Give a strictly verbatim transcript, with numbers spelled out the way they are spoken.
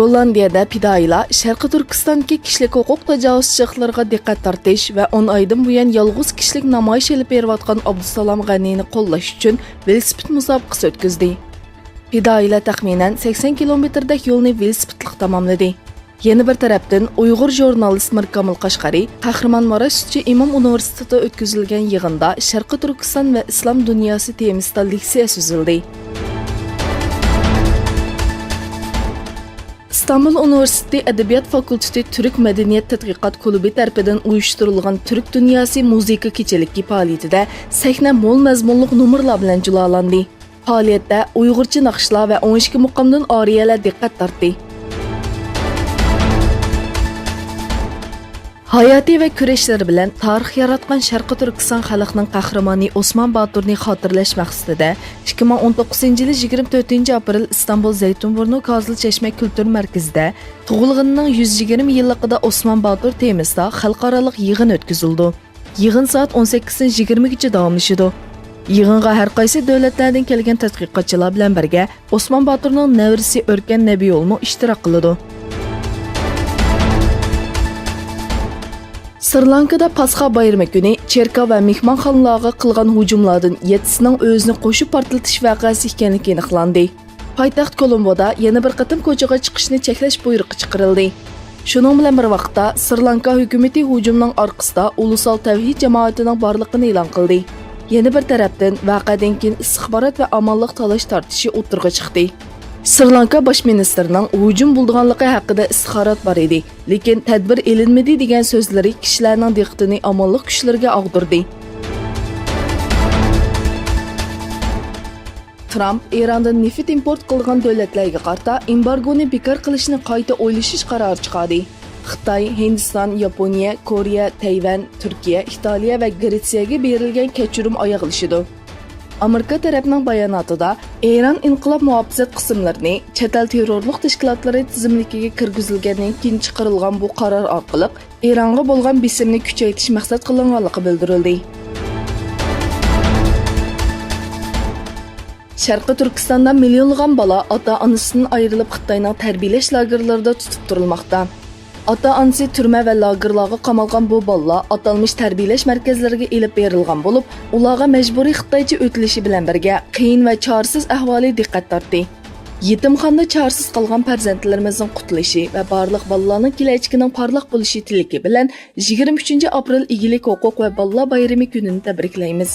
گوللاندىيەدە پىدائىيلار شەرقىي تۈركىستاندىكى كىشىلىك ھوقۇق تاجاۋۇزچىلىقلىرىغا دىققەت تارتىش ۋە ئون ئايدىن بۇيان يالغۇز كىشىلىك نامايىش ئېلىپ بېرىۋاتقان ئابدۇسالام غەنىنى قوللاش ئۈچۈن ۋېلىسىپىت مۇسابىقىسى ئۆتكۈزدى. پىدائىيلار تەخمىنەن سەكسەن كىلومېتىردەك يولنى ۋېلىسىپىتلىق تاماملىدى. يەنە بىر تەرەپتىن، ئۇيغۇر ژۇرنالىست مىركامىل قەشقەرى قەھرىمان ماراشتىچى ئىمام ئۇنىۋېرسىتېتىدا ئۆتكۈزۈلگەن يىغىندا شەرقىي تۈركىستان ۋە ئىسلام دۇنياسى تېمىسىدا لېكسىيە سۆزلىدى. ئىستانبۇل ئۇنىۋېرسىتېتى ئەدەبىيات فاكۇلتېتى تۈرك مەدەنىيەت تەتقىقات كۇلۇبى تەرىپىدىن ئۇيۇشتۇرۇلغان تۈرك دۇنياسى مۇزىكا كېچىلىكى پائالىيىتىدە سەھنە مول مەزمۇنلۇق نومۇرلار بىلەن جۇلالاندى. پائالىيەتتە ئۇيغۇرچە ناخشىلار ۋە ئون ئىككى مۇقامدىن ئارىيەلەر دىققەت تارتتى. ھاياتى ۋە كۈرەشلىرى بىلەن تارىخ ياراتقان شەرقىي تۈركىستان خەلقنىڭ قەھرىمانى ئوسمان باتۇرنى خاتىرىلەش مەقسىتىدە ئىككى مىڭ ئون توققۇزىنچى يىلى يىگىرمە تۆتىنچى ئاپرېل ئىستانبۇل زەيتۇنبۇرنۇ كازىل چەشمە كۈلتۈر مەركىزىدە تۇغۇلغىنىنىڭ يۈز يىگىرمە يىللىقىدا ئوسمان باتۇر تېمىسىدا خەلقئارالىق يىغىن ئۆتكۈزۈلىدۇ. يىغىن سائەت ئون سەككىزدىن يىگىرمىگىچە داۋاملىشىدۇ. يىغىنغا ھەر قايسى دۆلەتلەردىن كەلگەن تەتقىقاتچىلار بىلەن بىرگە ئوسمان باتۇرنىڭ نەۋرىسى ئۆركەن نەبىئۇلمۇ ئىشتىراك قىلىدۇ. سىرلانكىدا پاسخا بايرىمى كۈنى چېركاۋ ۋە مېھمانخانىلارغا قىلغان ھۇجۇملاردىن يەتتىسىنىڭ ئۆزىنى قوشۇپ پارتلىتىش ۋەقەسى ئىكەنلىكى ئېنىقلاندى. پايتەخت كولومبودا يەنە بىر قېتىم كوچىغا چىقىشنى چەكلەش بۇيرۇقى چىقىرىلدى. شۇنىڭ بىلەن بىر ۋاقىتتا، سرىلانكا ھۆكۈمىتى ھۇجۇمنىڭ ئارقىسىدا ئۇلۇسال تەۋھىد جامائىتىنىڭ بارلىقىنى ئېلان قىلدى. يەنە بىر تەرەپتىن، ۋەقەدىن كېيىن ئىستىخبارات ۋە ئامانلىق تالاش-تارتىشى ئوتتۇرىغا چىقتى. سرىلانكا باش مىنىستىرىنىڭ ھۇجۇم بولىدىغانلىقى ھەققىدە ئىستىخبارات بار ئىدى، لېكىن تەدبىر ئېلىنمىدى، دېگەن سۆزلىرى كىشىلەرنىڭ دىققىتىنى ئامانلىق كۈچلىرىگە ئاغدۇردى. ترامپ ئىراندىن نېفىت ئىمپورت قىلىدىغان دۆلەتلەرگە قارىتا ئېمبارگونى بىكار قىلىشنى قايتا ئويلىشىش قارارى چىقاردى. خىتاي، ھىندىستان، ياپونىيە، كورېيە، تەيۋەن، تۈركىيە، ئىتالىيە ۋە گرېتسىيەگە بېرىلگەن كەچۈرۈم ئاياغلىشىدۇ. ئامېرىكا تەرەپنىڭ باياناتىدا، ئىران ئىنقىلاب مۇھاپىزەت قىسىملىرىنى چەت ئەل تېررورلۇق تەشكىلاتلىرى تىزىملىكىگە كىرگۈزۈلگەندىن كېيىن چىقىرىلغان بۇ قارار ئارقىلىق ئىرانغا بولغان بېسىمنى كۈچەيتىش مەقسەت قىلىنغانلىقى بىلدۈرۈلدى. شەرقىي تۈركىستاندا مىليونلىغان بالا ئاتا-ئانىسىدىن ئايرىلىپ، خىتاينىڭ تەربىيەلەش لاگېرلىرىدا تۇتۇپ تۇرۇلماقتا. ئاتا-ئانىسى تۈرمە ۋە لاگېرلارغا قامالغان بۇ بالىلار ئاتالمىش تەربىيەلەش مەركەزلىرىگە ئېلىپ بېرىلغان بولۇپ، ئۇلارغا مەجبۇرىي خىتايچە ئۆتۈلۈشى بىلەن بىرگە، قىيىن ۋە چارىسىز ئەھۋالى دىققەت تارتتى. يېتىمخانىدا چارىسىز قالغان پەرزەنتلىرىمىزنىڭ قۇتۇلۇشى ۋە بارلىق بالىلارنىڭ كېلەچىكىنىڭ پارلاق بولۇشى تىلىكى بىلەن يىگىرمە ئۈچىنچى ئاپرېل ئىگىلىك ھوقۇق ۋە بالىلار بايرىمى كۈنىنى تەبرىكلەيمىز.